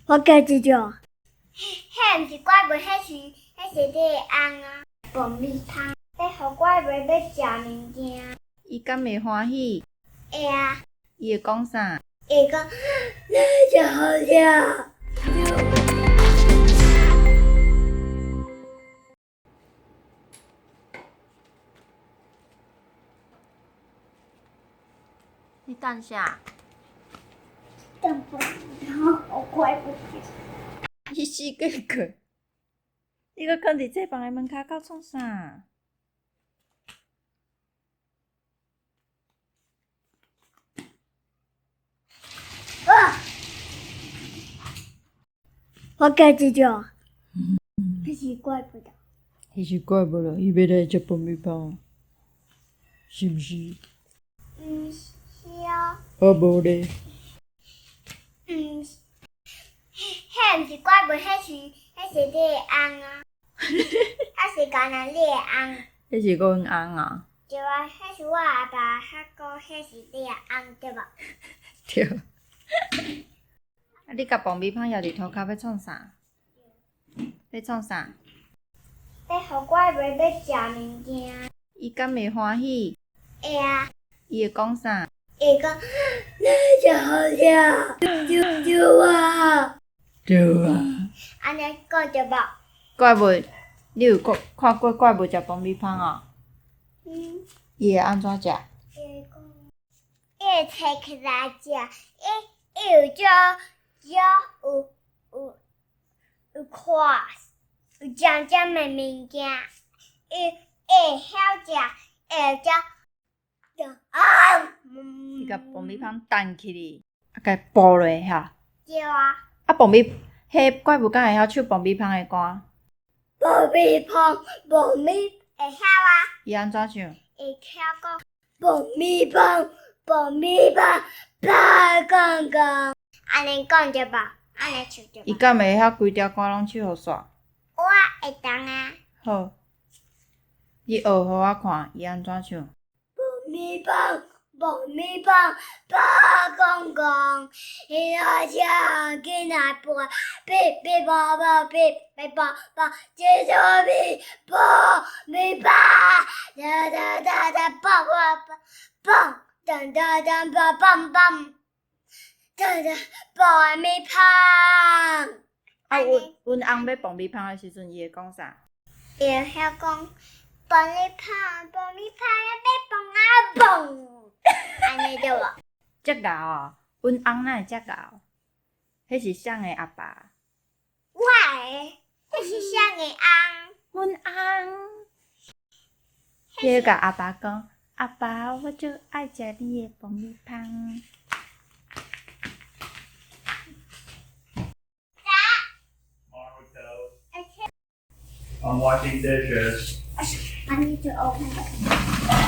我家己做。彼毋是怪物，彼是你的翁啊。爆米香，欲予怪物欲食物件。伊敢會歡喜？會啊。伊會講啥？會講，你真好食。你等啥？等爆米香，予怪物食。你死鬼鬼！你閣囥佇這房的門跤口創啥？啊！我家己做。彼是怪物的。彼是怪物啦，伊欲來食爆米香，是毋是？毋是啊。啊無咧？毋是，彼毋是怪物，彼是你的翁啊。還是干焦你的翁？彼是阮翁啊。對啊，彼是我阿爸，還閣彼是你的翁，對無？對。啊！你共爆米香掖佇塗跤欲創啥？欲創啥？欲予怪物欲食物件。伊敢會歡喜？會啊。伊會講啥？會講，你真好食，對對啊。對啊。按呢講對無？怪物，你有看看過怪物食爆米香哦？嗯。伊會按怎食？伊會講，伊會提起來食，伊有遮遮有看，有尖尖的物件，伊會曉食，會食。啊！伊共爆米香彈起去，啊，共伊哺落遐。對啊。啊，爆米，彼怪物敢會曉唱爆米香的歌？爆米香，爆米會曉啊。伊按怎唱？會曉講爆米香，爆米香，爆公公。按呢講對無？按呢唱對無？伊敢會曉規條歌攏唱予煞？我會當啊。好，你學予我看，伊按怎唱？爆米香，爆米香，爆公公，伊來食，緊來撥，嗶嗶啵啵嗶嗶啵啵，這做米爆米香，噠噠噠噠爆爆爆，噔噔噔爆嘣嘣，噔噔爆米香。啊，阮阮翁欲爆米香的時陣，伊會講啥？伊會曉講爆米香，爆米香，欲爆啊嘣，按呢對無？遮𠢕哦，阮翁哪會遮𠢕？彼是誰的阿爸？我的，彼是誰的翁？阮翁。伊會共阿爸講：阿爸，我足愛食你的爆米香。 I'm washing dishes. I need to open it.